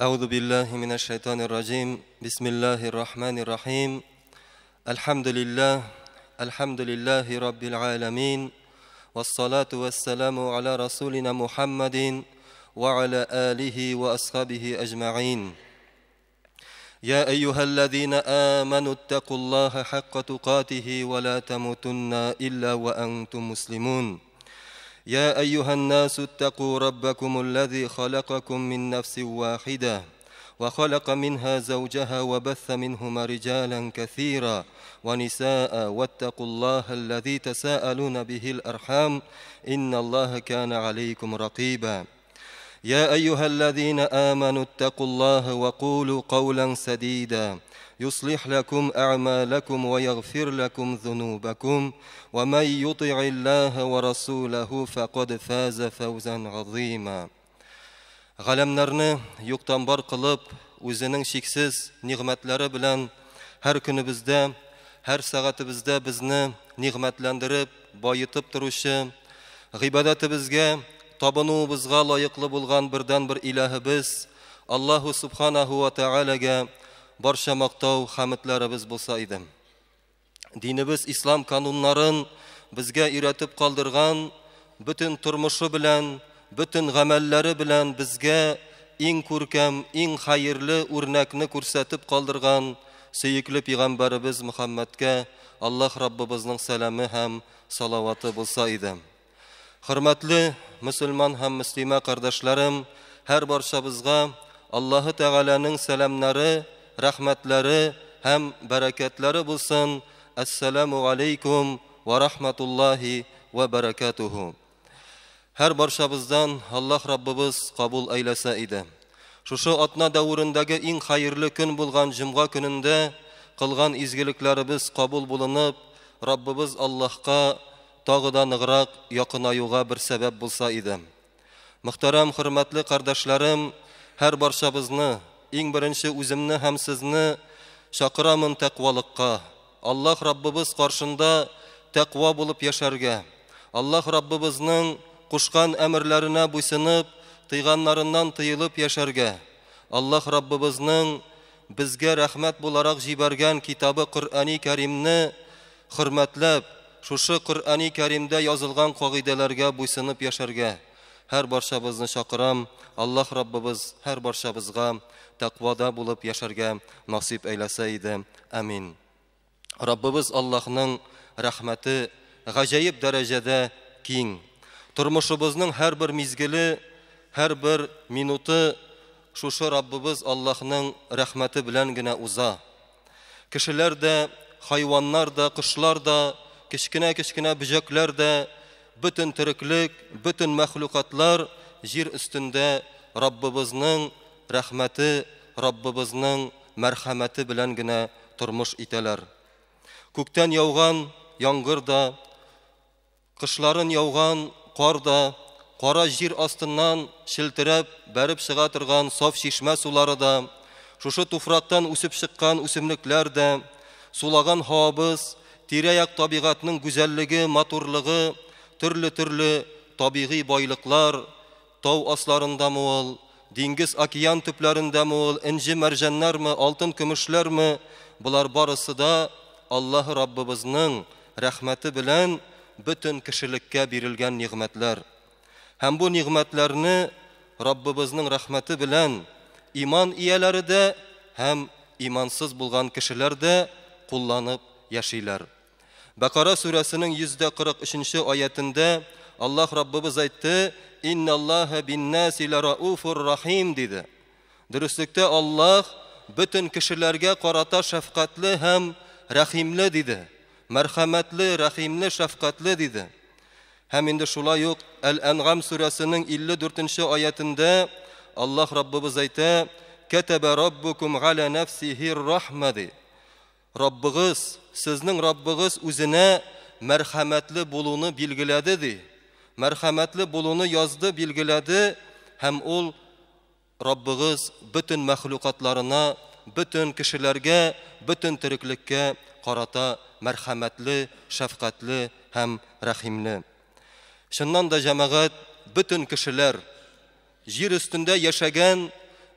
أعوذ بالله من الشيطان الرجيم بسم الله الرحمن الرحيم الحمد لله الحمد لله رب العالمين والصلاة والسلام على رسولنا محمد وعلى آله وأصحابه أجمعين يا أيها الذين آمنوا اتقوا الله حق تقاته ولا تموتن إلا وأنتم مسلمون يا أيها الناس اتقوا ربكم الذي خلقكم من نفس واحدة وخلق منها زوجها وبث منهما رجالا كثيرا ونساء واتقوا الله الذي تساءلون به الأرحام إن الله كان عليكم رقيبا يا أيها الذين آمنوا اتقوا الله وقولوا قولا سديدا يصلح لكم أعمالكم ويغفر لكم ذنوبكم ومن يطع الله ورسوله فقد فاز فوزا عظيما Галәмнәрне юктан бар кылып, үзенең чиксез нигъмәтләре белән һәр көнебездә, һәр сәгатебездә безне нигъмәтләндереп, баетып торучы, гыйбадәтебезгә, табынуыбызга лаеклы булган бердәнбер илаһыбыз Аллаһу субханаху ва тәгаләгә барча мактау хәмедләребез булса иде. Динебез ислам кануннарын безгә өйрәтеп калдырган, бөтен тормышы белән, бөтен гамәлләре белән безгә иң күркәм, иң хәерле үрнәкне күрсәтеп калдырган сөекле пәйгамбәребез Мөхәммәдкә Аллаһ Раббыбызның сәламе һәм салаваты булса иде. Хөрмәтле мөселман һәм мөслимә кардәшләрем, һәр барчабызга Аллаһы Тәгаләнең сәламнәре, рәхмәтләре һәм бәрәкәтләре булсын. Әссәламу алейкум ва рахматуллахи ва бәрәкәтуху. Һәр барчабыздан Аллаһ Раббыбыз кабул әйләсә иде. Шушы атна дәверендәге иң хәерле көн булган җомга көнендә кылган изгелекләребез кабул булынып, Раббыбыз Аллаһка тагы да ныграк якынаюга бер сәбәп булса иде. Мөхтәрәм, хөрмәтле кардәшләрем, һәр барчабызны, иң беренче үземне һәм сезне чакырамын тәкъвалыкка. Аллаһ Раббыбыз каршында тәкъва булып яшәргә. Аллаһ Раббыбызның кушкан әмерләренә буйсынып, тыйганнарыннан тыелып яшәргә. Аллаһ Раббыбызның безгә рәхмәт буларак җибәргән китабы Коръәни Кәримне хөрмәтләп, шушы Коръәни Кәримдә язылган кагыйдәләргә буйсынып яшәргә. Һәр барчабызны чакырам, Аллаһ Раббыбыз һәр барчабызга тәкъвада булып яшәргә насыйп әйләсә иде. Амин. Раббыбыз Аллаһның рәхмәте гаҗәеп дәрәҗәдә киң. Тормышыбызның һәрбер мизгеле, һәрбер минуты шушы Раббыбыз Аллаһның рәхмәте белән генә уза. Кешеләр дә, хайваннар да, кошлар да, кечкенә-кечкенә бөҗәкләр дә, бөтен тереклек, бөтен мәхлукатлар җир өстендә Раббыбызның рәхмәте, Раббыбызның мәрхәмәте белән генә тормыш итәләр. Күктән яуган яңгыр да, кышларын яуган кар да, кара җир астыннан челтерәп бәреп чыга торган саф чишмә сулары да, шушы туфрактан үсеп чыккан үсемлекләр дә, сулаган һавабыз, тирә-як табигатьнең гүзәллеге, матурлыгы, төрле-төрле табигый байлыклар, тау асларындамы ул, диңгез океан төпләрендәме ул, энҗе мәрҗәннәрме, алтын көмешләрме, болар барысы да Аллаһ Раббыбызның рәхмәте белән бөтен кешелеккә бирелгән нигъмәтләр. Һәм бу нигъмәтләрне Раббыбызның рәхмәте белән иман ияләре дә һәм имансыз булган кешеләр дә кулланып яшиләр. Бәкара сүрәсенең 143 аятендә Аллаһ Раббыбыз әйтте: "Инналлаһа биннаси ларауфур рахим" диде. Дөреслектә Аллаһ бөтен кешеләргә карата шәфкатьле һәм рәхимле диде. Мәрхәмәтле, рәхимле, шәфкатьле диде. Һәм инде шулай ук Әл-Әнгам сүрәсенең 54 аятендә Аллаһ Раббыбыз әйтә: "Катаба раббукум галя нафсихи рахма" ди. Раббыгыз, сезнең Раббыгыз үзенә мәрхәмәтле булуны билгеләде ди. Мәрхәмәтле булуны язды, билгеләде һәм ул Раббыгыз бөтен мәхлукатларына, бөтен кешеләргә, бөтен тереклеккә карата мәрхәмәтле, шәфкатьле һәм рәхимле. Чыннан да җәмәгать, бөтен кешеләр, җир өстендә яшәгән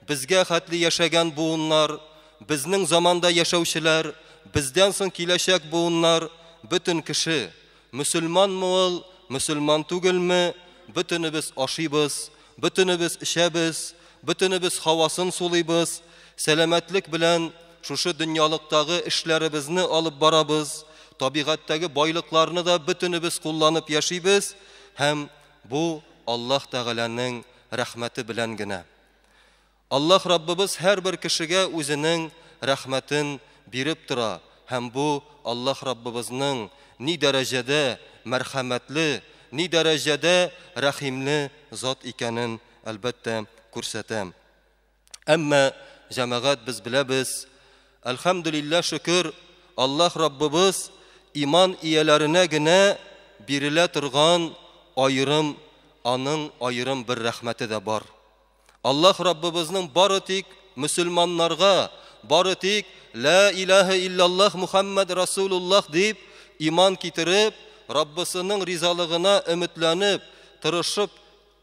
Безгә хәтле яшәгән буыннар, безнең заманда яшәүчеләр, бездән соң киләчәк буыннар, бөтен кеше, мөселманмы ул, мөселман түгелме, бөтенебез ашыйбыз, бөтенебез эчәбез, бөтенебез һавасын сулыйбыз, сәламәтлек белән шушы дөньялыктагы эшләребезне алып барабыз, табигатьтәге байлыкларны да бөтенебез кулланып яшибез һәм бу Аллаһ Тәгаләнең рәхмәте белән генә. Аллаһ Раббыбыз һәрбер кешегә үзенең рәхмәтен биреп тора һәм бу Аллаһ Раббыбызның ни дәрәҗәдә мәрхәмәтле, ни дәрәҗәдә рәхимле зат икәнен, әлбәттә, күрсәтә. Әмма, җәмәгать, без беләбез, әлхәмдүлилләһ, шөкер, Аллаһ Раббыбыз иман ияләренә генә бирелә торган аерым, аның аерым бер рәхмәте дә бар. Аллаһ Раббыбызның бары тик мөселманнарга, бары тик Лә илаһә илляллаһ Мухаммад Расулуллаһ дип иман китереп, Раббысының ризалыгына өметләнеп, тырышып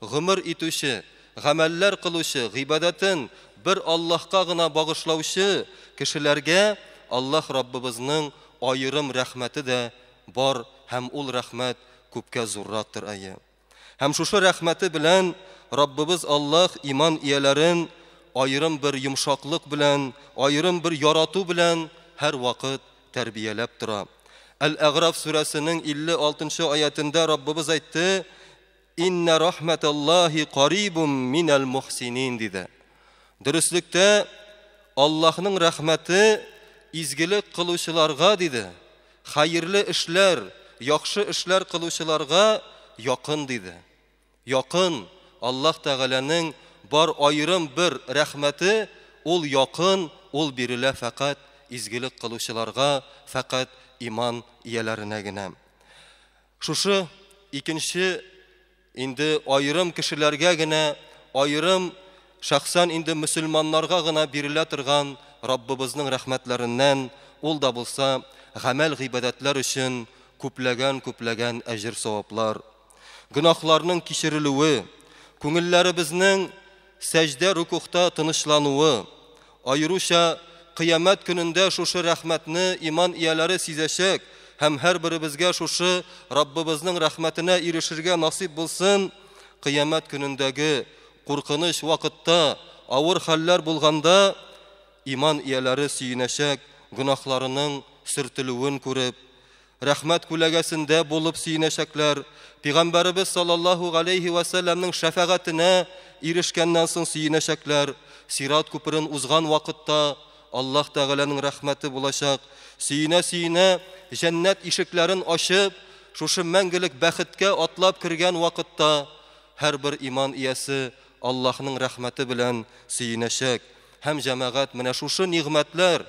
гомер итүче, гамәлләр кылучы, гыйбадәтен бер Аллаһка гына багышлаучы кешеләргә Аллаһ Раббыбызның аерым рәхмәте дә бар һәм ул рәхмәт күпкә зуррактыр, әйе. Һәм шушы рәхмәте белән Раббыбыз Аллаһ иман ияләрен аерым бер йомшаклык белән, аерым бер ярату белән һәрвакыт тәрбияләп тора. Әл-Әгъраф сүрәсенең 56 нчы аятендә Раббыбыз әйтте, Иннә рахмәталлаһи карибум минәл мухсинин диде. Дөреслектә, Аллаһның рәхмәте изгелек кылучыларга, диде. Хәерле эшләр, яхшы эшләр кылучыларга якын, диде. Якын, Аллаһ Тәгаләнең бар аерым бер рәхмәте, ул якын, ул бирелә фәкать изгелек кылучыларга, фәкать иман ияләренә генә. Шушы икенче инде аерым кешеләргә генә, аерым шәхсән инде мөселманнарга гына бирелә торган Раббыбызның рәхмәтләреннән, ул да булса, гамәл-гыйбадәтләр өчен күпләгән-күпләгән әҗер-саваплар, гөнаһларның кичерелүе, күңелләребезнең сәҗдә-рукугта тынычлануы, аеруча Кыямәт көнендә шушы рәхмәтне иман ияләре сизәчәк һәм һәрберебезгә шушы Раббыбызның рәхмәтенә ирешергә насыйп булсын, Кыямәт көнендәге куркыныч вакытта, авыр хәлләр булганда иман ияләре сөенәчәк, гөнаһларының сөртелүен күреп, рәхмәт күләгәсендә булып сөенәчәкләр, Пигамбәребез саллаллаһу галәйһи вә сәлләмнең шәфәгатенә ирешкәннән соң сөенәчәкләр, Сират күперен узган вакытта Аллаһ Тәгаләнең рәхмәте булачак, сөенә-сөенә җәннәт ишекләрен ачып, шушы мәңгелек бәхеткә атлап кергән вакытта һәрбер иман иясе Аллаһның рәхмәте белән сөенәчәк. Һәм, җәмәгать, менә шушы нигъмәтләр,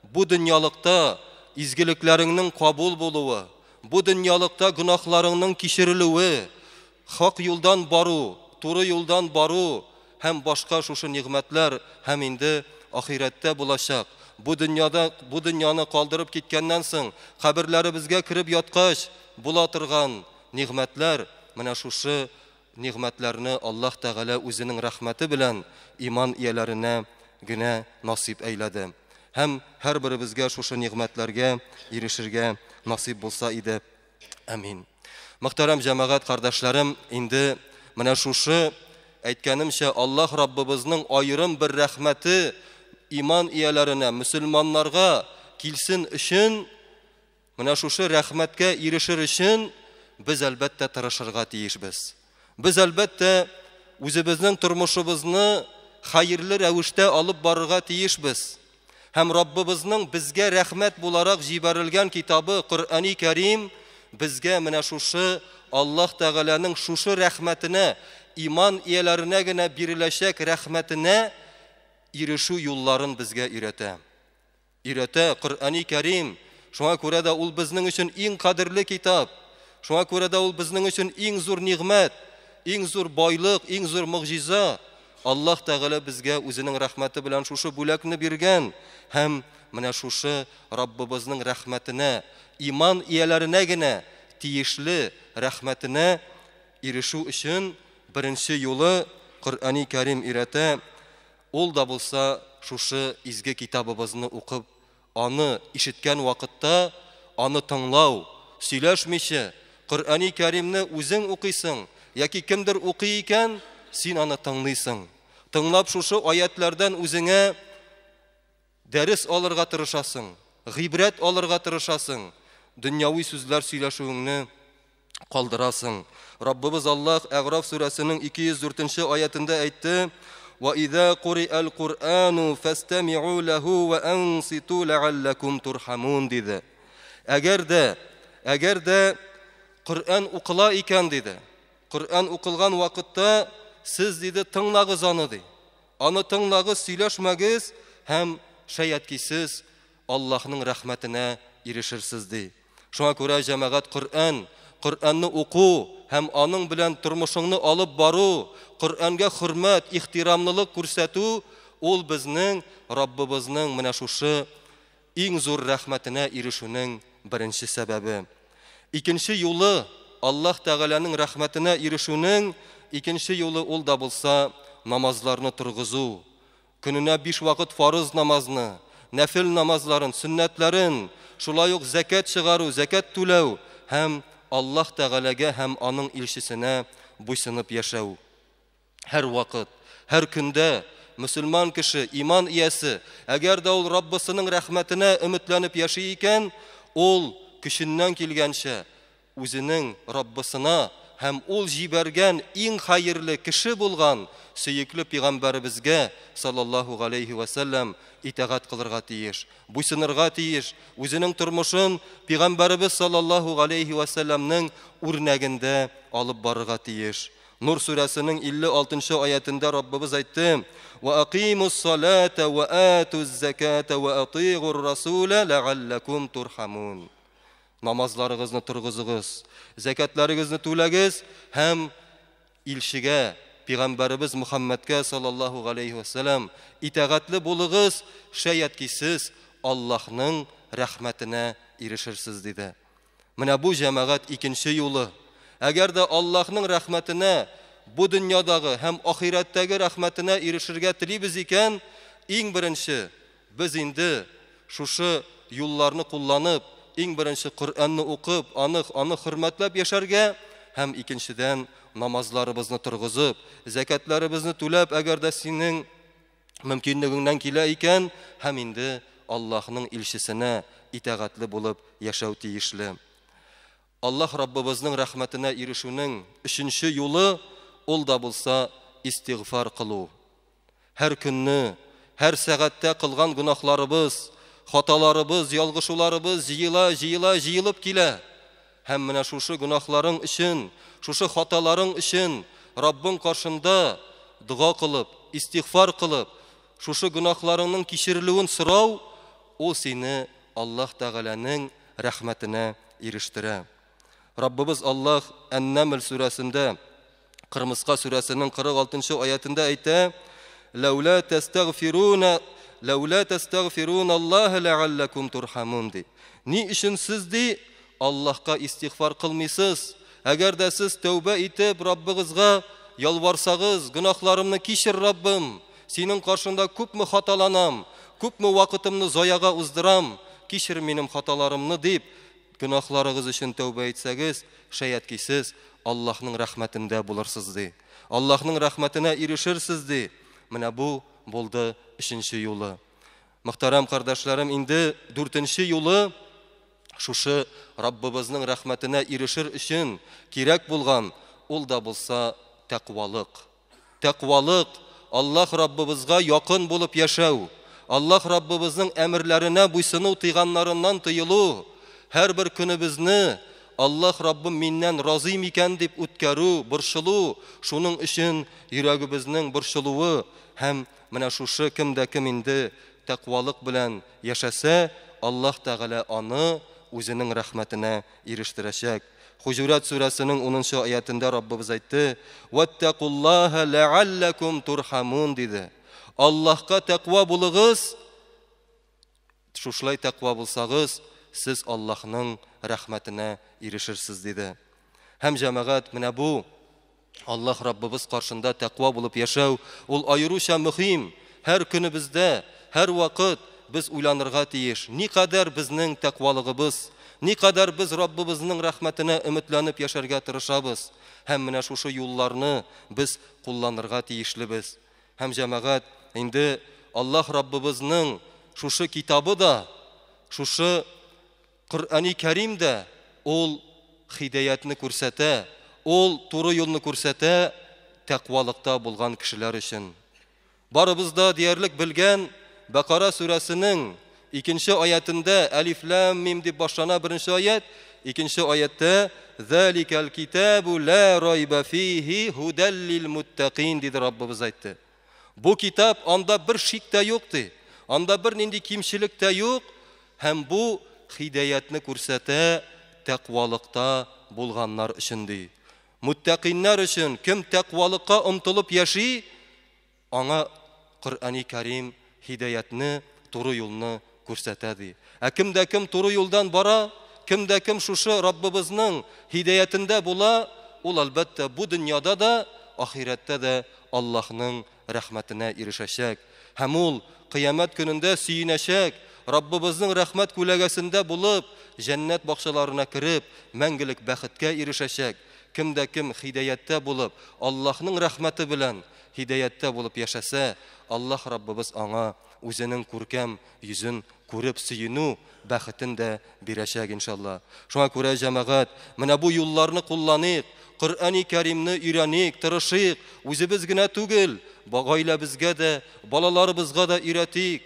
Бу дөньялыкта изгелекләреңнең кабул булуы, бу дөньялыкта гөнаһларыңның кичерелүе, хак юлдан бару, туры юлдан бару һәм башка шушы нигъмәтләр һәм инде ахирәттә булачак. Бу дөньяда, бу дөньяны калдырып киткәннән соң, каберләребезгә кереп яткач була торган нигъмәтләр, менә шушы нигъмәтләрне Аллаһ Тәгалә үзенең рәхмәте белән иман ияләренә генә насыйп әйләде. Һәм һәрберебезгә шушы нигъмәтләргә ирешергә насыйп булса иде. Әмин. Мөхтәрәм җәмәгать, кардәшләрем, инде менә шушы әйткәнемчә Аллаһ Раббыбызның аерым бер рәхмәте иман ияләренә, мөселманнарга килсен өчен, Менә шушы рәхмәткә ирешер өчен без, әлбәттә, тырышырга тиешбез. Без, әлбәттә, үзебезнең тормышыбызны хәерле рәвештә алып барырга тиешбез. Һәм Раббыбызның безгә рәхмәт буларак җибәрелгән китабы Коръәни Кәрим безгә менә шушы Аллаһ Тәгаләнең шушы рәхмәтенә, иман ияләренә генә биреләчәк рәхмәтенә ирешү юлларын безгә өйрәтә. Өйрәтә Коръәни Кәрим. Шуңа күрә дә ул безнең өчен иң кадерле китап. Шуңа күрә дә ул безнең өчен иң зур нигъмәт, иң зур байлык, иң зур могҗиза. Аллаһ Тәгалә безгә үзенең рәхмәте белән шушы бүләкне биргән һәм менә шушы Раббыбызның рәхмәтенә, иман ияләренә генә тиешле рәхмәтенә ирешү өчен беренче юлы Коръәни Кәрим өйрәтә. Ул да булса шушы изге китабыбызны укып, аны ишеткән вакытта аны тыңлау, сөйләшмичә, Коръәни Кәримне үзең укыйсың яки кемдер укый икән, син аны тыңлыйсың. Тыңлап шушы аятлардан үзеңә дәрес алырга тырышасың, гыйбрәт алырга тырышасың, дөньяви сүзләр сөйләшүеңне калдырасың. Раббыбыз Аллаһ Әгъраф сүрәсенең 204 аятында әйтте: "Ва иза куриал Куръану фастами'у лаху ва анситу лa'аллакум турхамун" диде. Әгәр дә Коръән укыла икән, диде. Коръән укылган вакытта сез, диде, тыңлагыз аны, ди. Аны тыңлагыз, сөйләшмәгез һәм шаять ки сез Аллаһның рәхмәтенә ирешерсез, ди. Шуңа күрә, җәмәгать, Коръәнне уку һәм аның белән тормышыңны алып бару, Коръәнгә хөрмәт, ихтирамлылык күрсәтү ул безнең Раббыбызның менә шушы иң зур рәхмәтенә ирешүнең беренче сәбәбе. Икенче юлы, Аллаһ Тәгаләнең рәхмәтенә ирешүнең икенче юлы ул да булса намазларны торгызу. Көненә 5 вакыт фарыз намазны, нәфил намазларын, сөннәтләрен, шулай ук зәкәт чыгару, зәкәт түләү һәм Аллаһ Тәгаләгә һәм аның илчесенә буйсынып яшәү. Һәр вакыт, һәр көндә мөселман кеше, иман иясе, әгәр дә ул Раббысының рәхмәтенә өметләнеп яши икән, ул көченнән килгәнчә үзенең Раббысына һәм ул җибәргән иң хәерле кеше булган сөекле пәйгамбәребезгә саллаллаһу галәйһи вә сәлләм итагать кылырга тиеш, буйсынырга тиеш, үзенең тормышын пәйгамбәребез саллаллаһу галәйһи вә сәлләмнең үрнәгендә алып барырга тиеш. Нур сүрәсенең 56 аятында Раббыбыз әйтте: "Ва акимус салата ва атуз заката ва атигур расула лa'аллакум турхамун." Намазларыгызны торгызыгыз, зәкәтләрегезне түләгез һәм илчегә, пәйгамбәребез Мухаммадка саллаллаһу галәйһи вә сәлләм итагатьле булыгыз, шаять ки сез Аллаһның рәхмәтенә ирешерсез, диде. Менә бу, җәмәгать, икенче юлы. Әгәр дә Аллаһның рәхмәтенә, бу дөньядагы һәм ахирәттәге рәхмәтенә ирешергә телибез икән, иң беренче без инде шушы юлларны кулланып, иң беренче Коръәнне укып, аны хөрмәтләп яшәргә һәм икенчедән намазларыбызны торгызып, зәкәтләребезне түләп, әгәр дә синең мөмкинлегеңнән килә икән, һәм инде Аллаһның илчесенә итагатьле булып яшәү тиешле. Аллаһ Раббыбызның рәхмәтенә ирешүнең өченче юлы ул да булса истигъфар кылу. Һәр көнне, һәр сәгатьтә кылган гөнаһларыбыз, хаталарыбыз, ялгышуларыбыз җыела, җыела, җыелып килә. Һәм менә шушы гөнаһларың өчен, шушы хаталарың өчен Раббың каршында дога кылып, истигъфар кылып, шушы гөнаһларыңның кичерелүен сорау, ул сине Аллаһ Тәгаләнең рәхмәтенә ирештерә. Раббыбыз Аллаһ Ән-Намл сүрәсендә, Кырмыска сүрәсенең 46 аятында әйтә: "Ләүлә тәстәгъфируна, ләүлә тәстәгъфирун Аллаһ ләаллакум турхамун" ди. Ни өчен сез, ди, Аллаһка истигъфар кылмыйсыз? Әгәр дә сез тәүбә итеп Раббыгызга ялварсагыз, гөнаһларымны кичер, Раббым, синең каршыңда күпме хаталанам, күпме вакытымны заяга уздырам, кичер минем хаталарымны дип, гөнаһларыгыз өчен тәүбә итсәгез, шаять ки сез Аллаһның рәхмәтендә булырсыз, ди. Аллаһның рәхмәтенә ирешерсез, ди. Менә бу булды өченче юлы. Мөхтәрәм кардәшләрем, инде дүртенче юлы, шушы Раббыбызның рәхмәтенә ирешер өчен кирәк булган, ул да булса тәкъвалык. Тәкъвалык, Аллаһ Раббыбызга якын булып яшәү, Аллаһ Раббыбызның әмерләренә буйсыну, тыйганнарыннан тыелу, һәрбер көнебезне Аллаһ Раббым миннән разый микән дип үткәрү, борчылу, шуның өчен йөрәгебезнең борчылуы һәм менә шушы кем дә кем инде тәкъвалык белән яшәсә, Аллаһ Тәгалә аны үзенең рәхмәтенә ирештерәчәк. Хуҗурат сүрәсенең 10 аятында Раббыбыз әйтте: "Ваттакуллаһа ләаллакум турхамун" диде. Аллаһка тәкъва булыгыз, шушылай тәкъва булсагыз, сез Аллаһның рәхмәтенә ирешерсез, диде. Һәм, җәмәгать, менә бу Аллаһ Раббыбыз каршында тәкъва булып яшәү ул аеруча мөһим. Һәр көнебездә, һәр вакыт без уйланырга тиеш. Никадәр безнең тәкъвалыгыбыз, никадәр без Раббыбызның рәхмәтенә өметләнеп яшәргә тырышабыз. Һәм менә шушы юлларны без кулланырга тиешлебез. Һәм җәмәгать, инде Аллаһ Раббыбызның шушы китабы да, шушы Коръәни Кәрим дә ул хидаятны күрсәтә, ул туры юлны күрсәтә тәкъвалыкта булган кешеләр өчен. Барыбыз да диярлек белгән Бәкара сүрәсенең икенче аятында Әлиф ләм мим дип башлана беренче аят, икенче аятта Заликал китабу ла райба фихи худал лил муттакин диде Раббыбыз әйтте. Бу китап анда бер шик тә юк ди. Анда бер нинди кимчелек тә юк һәм бу хидаятны күрсәтә тәкъвалыкта булганнар өчен ди. Муттакиннар өчен кем тәкъвалыкка омтылып яши, аңа Коръәни Кәрим хидаятны, туры юлны күрсәтә ди. Ә кем дә кем туры юлдан бара, кем дә кем шушы Раббыбызның хидаятендә була, ул әлбәттә бу дөньяда да, ахирәттә дә Аллаһның рәхмәтенә ирешәчәк. Һәм ул кыямәт көнендә сөенәчәк, Раббыбызның рәхмәт күләгәсендә булып, җәннәт бакчаларына кереп, мәңгелек бәхеткә ирешәчәк. Кем дә кем хидаяттә булып, Аллаһның рәхмәте белән хидаяттә булып яшәсә, Аллаһ Раббыбыз аңа үзенең күркәм йөзен күреп сөенү бәхетен дә бирәчәк иншалла. Шуңа күрә җәмәгать, менә бу юлларны кулланыйк, Коръәни Кәримне өйрәник, тырышыйк, үзебез генә түгел, гаиләбезгә дә, балаларыбызга да өйрәтик.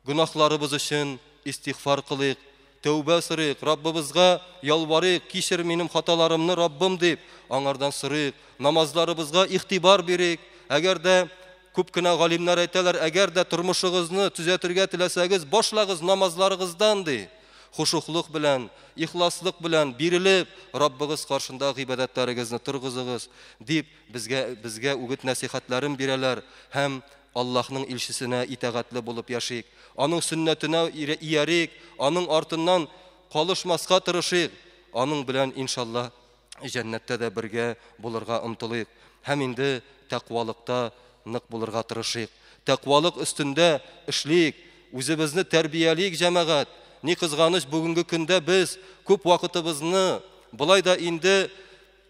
Гөнаһларыбыз өчен истигъфар кылыйк, тәүбә сорыйк, Раббыбызга ялварыйк, кичер минем хаталарымны, Раббым дип, аңардан сорыйк. Намазларыбызга игътибар бирик. Әгәр дә күп кенә галимнәр әйтәләр, әгәр дә тормышыгызны төзәтергә теләсәгез, башлагыз намазларыгыздан ди. Хушухлык белән, ихласлык белән бирелеп, Раббыгыз каршында гыйбадәтләрегезне торгызыгыз дип безгә үгет нәсихәтләрен бирәләр һәм Аллаһның илчесенә итагатьле булып яшик. Аның сөннәтенә иярик, аның артыннан калышмаска тырышыйк. Аның белән иншалла җәннәттә дә бергә булырга омтылыйк. Һәм инде тәкъвалыкта нык булырга тырышыйк. Тәкъвалык өстендә эшлик, үзебезне тәрбиялик җәмәгать. Ни кызганыч, бүгенге көндә без күп вакытыбызны, былай да инде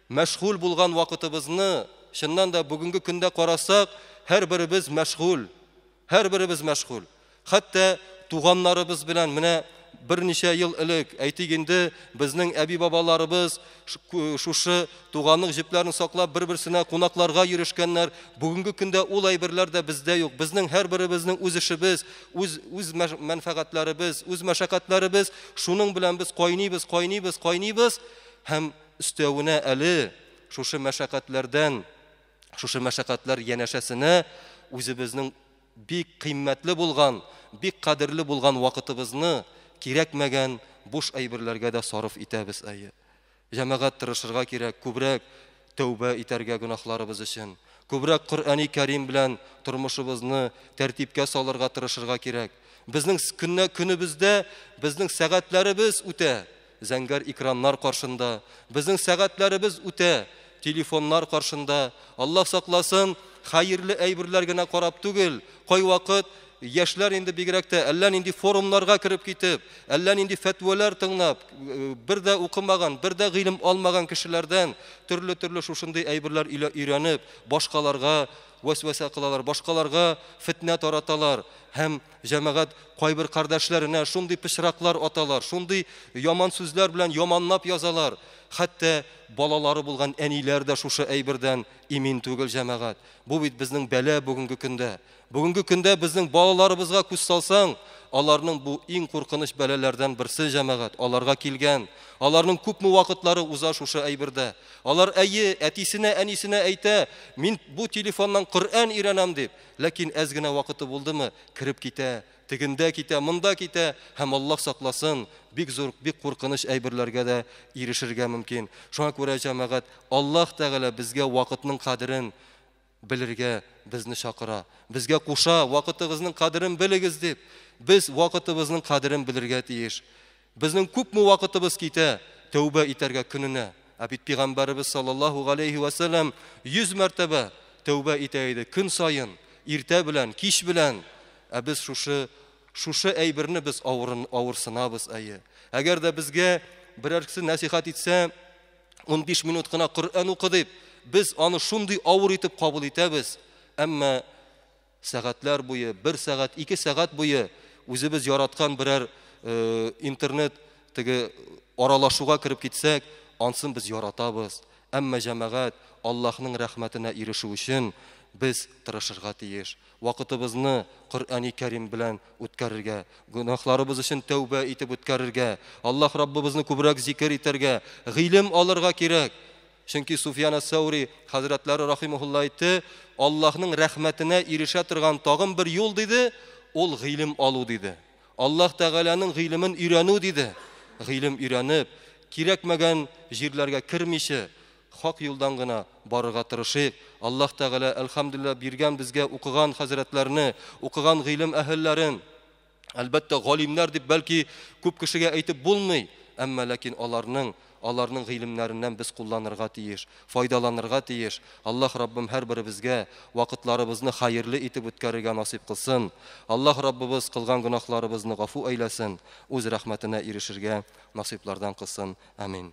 мәшгуль булган вакытыбызны, чыннан да бүгенге көндә карасак, һәр беребез мәшгуль. Һәр беребез мәшгуль. Хәтта туганнарыбыз белән менә берничә ел элек, әйтик инде, безнең әби-бабаларыбыз шушы туганлык җепләрен саклап бер-берсенә кунакларга йөрешкәннәр. Бүгенге көндә ул әйберләр дә бездә юк. Безнең һәрберебезнең үз эшебез, үз мәнфәгатьләребез, үз мәшәкатьләребез. Шуның белән без кайныйбыз, кайныйбыз, кайныйбыз һәм өстәвенә әле шушы мәшәкатьләрдән, шушы мәшәкатьләр янәшәсенә үзебезнең бик кыйммәтле булган, бик кадерле булган вакытыбызны кирәкмәгән буш әйберләргә дә сарыф итәбез әйе. Җәмәгать тырышырга кирәк, күбрәк тәүбә итәргә гөнаһларыбыз өчен. Күбрәк Коръәни Кәрим белән тормышыбызны тәртипкә салырга тырышырга кирәк. Безнең көнебездә безнең сәгатьләребез үтә зәңгәр экраннар каршында, безнең сәгатьләребез үтә телефоннар каршында. Аллаһ сакласын, хәерле әйберләр генә карап түгел, кайвакыт яшьләр инде бигрәк тә әллә нинди форумнарга кереп китеп, әллә нинди фәтвәләр тыңлап, бер дә укымаган, бер дә гыйлем алмаган кешеләрдән төрле-төрле шушындый әйберләр өйрәнеп, башкаларга вәсвәсә кылалар, башкаларга фитнә тараталар һәм җәмәгать кайбер кардәшләренә шундый пычраклар аталар, шундый яман сүзләр белән яманлап язалар. Хәтта балалары булган әниләр дә шушы әйбердән имин түгел җәмәгать. Бу бит безнең бәла бүгенге көндә. Бүгенге көндә безнең балаларыбызга күз салсаң, аларның бу иң куркыныч бәлаләрдән берсе җәмәгать, аларга килгән. Аларның күпме вакытлары уза шушы әйбердә. Алар әйе, әтисенә, әнисенә әйтә, мин бу телефоннан Коръән өйрәнәм дип, ләкин әз генә вакыты булдымы, кереп китә, тегендә китә, монда китә һәм Аллаһ сакласын, бик зур, бик куркыныч әйберләргә дә ирешергә мөмкин. Шуңа күрә җәмәгать, Аллаһ Тәгалә безгә вакытның кадерен белергә безне чакыра. Безгә куша, вакытыгызның кадерен белегез дип. Без вакытыбызның кадерен белергә тиеш. Безнең күпме вакытыбыз китә тәүбә итәргә көненә. Ә бит Пәйгамбәребез саллаллаһу галәйһи ва сәлләм 100 мәртәбә тәүбә итә иде көн саен. Иртә белән, кич белән. Ә без шушы шушы әйберне без авырын, авырсынабыз, әйе. Әгәр дә безгә берәрсе нәсихәт итсә, 15 минут кына Коръән укы дип, без аны шундый авыр итеп кабул итәбез. Әмма сәгатьләр буе, бер сәгать, ике сәгать буе үзебез яраткан берәр э, интернет теге аралашуга кереп китсәк, ансын без яратабыз. Әмма җәмәгать Аллаһның рәхмәтенә ирешү өчен без тырышырга тиеш. Вакытыбызны Коръәни Кәрим белән үткәрергә, гөнаһларыбыз өчен тәүбә итеп үткәрергә, Аллаһ Раббыбызны күбрәк зикер итәргә, гыйлем алырга кирәк. Чөнки Суфьян әс-Сәүри хәзрәтләре рахимаһулла әйтте, Аллаһның рәхмәтенә ирешә торган тагын бер юл диде, ул гыйлем алу диде. Аллаһ Тәгаләнең гыйлемен өйрәнү диде. Гыйлем өйрәнеп, кирәкмәгән җирләргә кермичә, хак юлдан гына барырга тырышыйк. Аллаһ Тәгалә, әлхәмдүлилләһ, биргән безгә укыган хәзрәтләрне, укыган гыйлем әһелләрен. Әлбәттә, галимнәр дип бәлки күп кешегә әйтеп булмый, әмма ләкин аларның аларның гыйлемнәреннән без кулланырга тиеш, файдаланырга тиеш. Аллаһ Раббым һәрберебезгә вакытларыбызны хәерле итеп үткәрергә насыйп кылсын. Аллаһ Раббыбыз кылган гөнаһларыбызны гафу әйләсен, үз рәхмәтенә ирешергә насыйплардан кылсын. Амин.